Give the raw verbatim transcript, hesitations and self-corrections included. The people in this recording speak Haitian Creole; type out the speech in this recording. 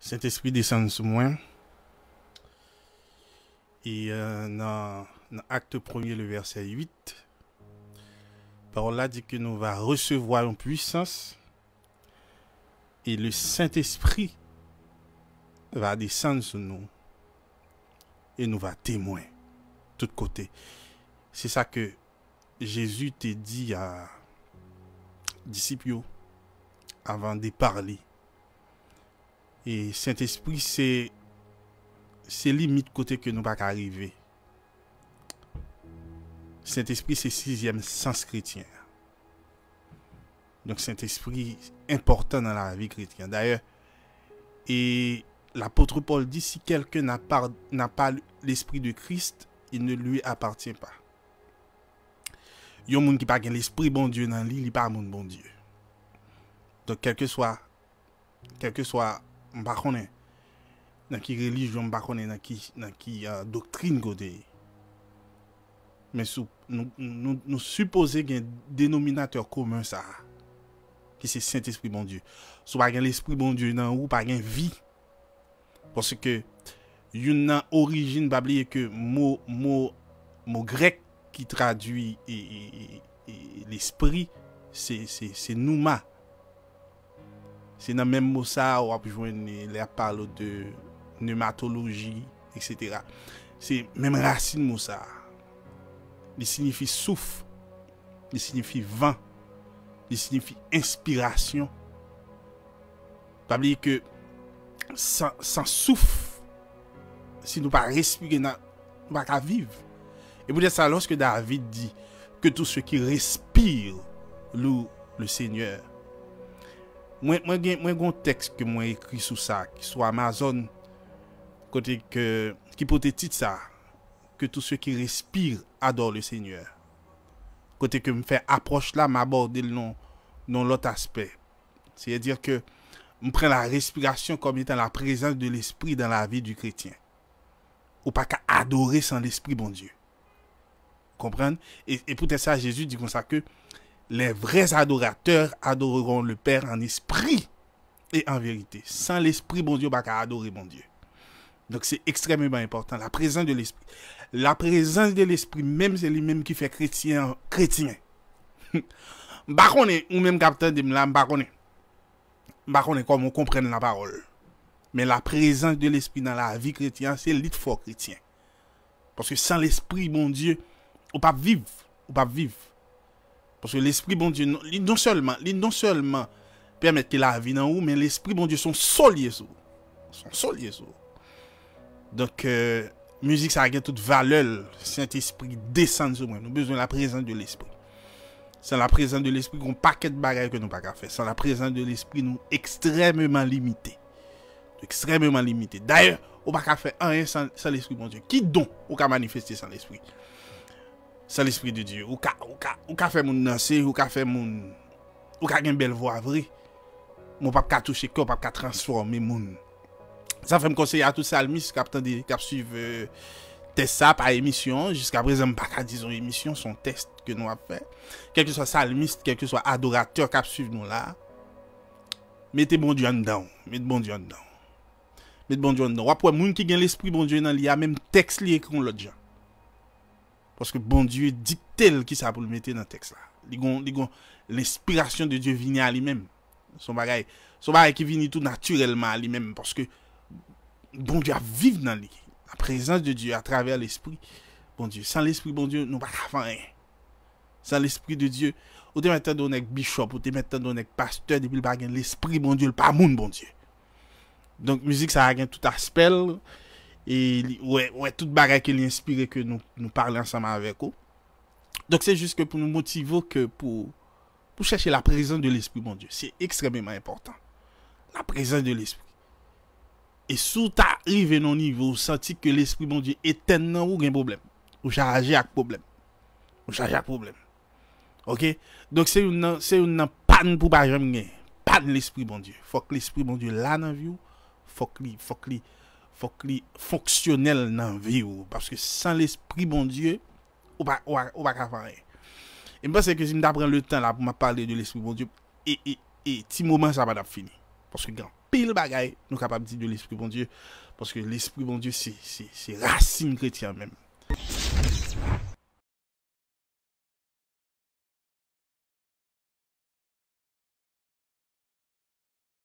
Sentespri desann sou mwen. E euh, nan, nan Acte premier, le verset huit, pawòl la di ke nou va resevwa yon pwisans e le Sentespri va desann sou nou e nou va temwen tout kote. Se sa ke Jezi te di a disip yo avan depa li. E Sentespri se, se limit kote ke nou pa ka rive. Sentespri se sizyèm sans kretyen. Donk Sentespri enpòtan nan lavi kretyen. Dayè, e lapot Pòl di, si quelqu'un n'a pas, n'a pas l'esprit de Christ, il ne lui appartient pas. Yon moun ki pa gen lespri Bondye nan li, li pa moun Bondye. Donk kèlkeswa, kèlkeswa, m pa konnen nan ki relijyon, m pa konnen nan ki, nan ki euh, doktrin kote ye. Men sou, nou, nou, nou sipoze gen denominatè komen sa a, ki se Sentespri Bondye. Si w pa gen Lespri Bondye nan ou, pa gen vi. Paske youn nan orijin, pa bliye ke mo, mo, mo grèk ki tradui e, e, e, e lespri, se, se, se nouma. Se nan menm mo sa a w ap jwenn lè y ap pale de nematoloji, etsetera. Se menm rasin mo sa a. Li siyifi souf, li siyifi van, li siyifi enspirasyon. Pa bliye ke san, san souf, si nou pa respire, nou pa ka viv. E poutèt sa, lòske David di, que tous ceux qui respirent louent le Seigneur. Mwen, mwen gen, mwen gen yon tèks ke mwen ekri sou sa, ki sou Amazon, kote ke, ki pote tit sa, que tous ceux qui respirent adorent le Seigneur. Kote ke m fè apwòch la, m abòde l nan, nan lòt aspè. Sètadi ke m pran la respiration comme étant la présence de l'esprit dans la vie du chrétien. Ou pa ka adore san Lespri Bondye. Konprann? E, e poutèt sa, Jezi di konsa ke les vrais adorateurs adoreront le Père en esprit et en vérité. San Lespri Bondye, ou pa ka adore Bondye. Donk, se ekstrèmeman enpòtan. La prezans de Lespri. La prezans de Lespri menm, se li menm ki fè kretyen an kretyen. M pa konnen, ou menm k ap tande m la, m pa konnen. M pa konnen kòman w konprann lapawòl. Men la prezans de Lespri nan lavi kretyen an, se li k fè w kretyen. Paske san Lespri Bondye, ou p ap viv. Ou p ap viv. Paske Lespri Bondye, non, li non sèlman, li non sèlman pèmèt ke lavi nan ou, men Lespri Bondye se yon so l ye sou ou. Se yon so l ye sou ou. Donk, euh, mizik sa a gen tout valè l. Sentespri desann sou mwen. Nou bezwen la prezans de Lespri. San la prezans de Lespri, gen yon pakèt bagay ke nou pa ka fè. San la prezans de Lespri, nou ekstrèmeman limite. Ekstrèmeman limite. Dayè, ou pa ka fè anyen san, san Lespri Bondye. Ki don ou ka manifeste san Lespri? San Lespri de Dye. Ou ka, ou ka, ou ka fè moun danse, ou ka fè moun, ou ka gen bèl vwa vre. Men w p ap ka touche kè, w p ap ka transfòme moun. Sa fè m konseye a tout salmis k ap tande, k ap swiv, euh, tès sa pa emisyon an. Jiskaprezan, m pa ka di se yon emisyon, se yon tès ke nou ap fè. Kèlkeswa salmis, kèlkeswa adoratè k ap swiv nou la, mete Bondye anndan w. Met Bondye anndan w. Met Bondye anndan w. W ap wè moun ki gen Lespri Bondye nan li a, menm tèks li ekri yon lòt jan. Paske Bondye dikte l kisa pou l mete nan tèks la. Li gon, li gon, l'inspiration de Dieu vini a li menm. Se yon bagay, se yon bagay ki vini tou natirèlman a li menm, paske Bondye ap viv nan li. La prezans de Dye atravè Lespri Bondye. San Lespri Bondye, nou pa ka fè anyen. San Lespri de Dye, ou te mèt tande yon nèg bishop, ou te mèt tande yon nèg pastè, depi l pa gen Lespri Bondye, l pa moun Bondye. Donk, mizik sa a gen tout aspè l, e li, wè, wè tout bagay ke li enspire ke nou, nou pale ansanm avèk ou. Donk, se jis ke pou nou motive w ke pou, pou chèche la prezans de Lespri Bondye. Se ekstrèmeman enpòtan. La prezans de Lespri. E si w ta rive nan yon nivo, ou santi ke Lespri Bondye etèn nan ou, gen pwoblèm. Ou chaje ak pwoblèm. Ou chaje ak pwoblèm. Oke? Donk, se youn nan, se youn nan pàn pou pa janm gen. Pàn Lespri Bondye. Fòk Lespri Bondye la nan vi w. Fòk li, fòk li, fòk li fonksyonèl nan vi w. Paske san Lespri Bondye, ou pa, ou pa, ou pa ka fè anyen. E m panse ke si m ta pran le tan la pou m ap pale de Lespri Bondye, e, e, e ti moman sa pa t ap fini. Paske gen anpil bagay nou kapab di de Lespri Bondye, paske Lespri Bondye se, se, se rasin kretyen an menm.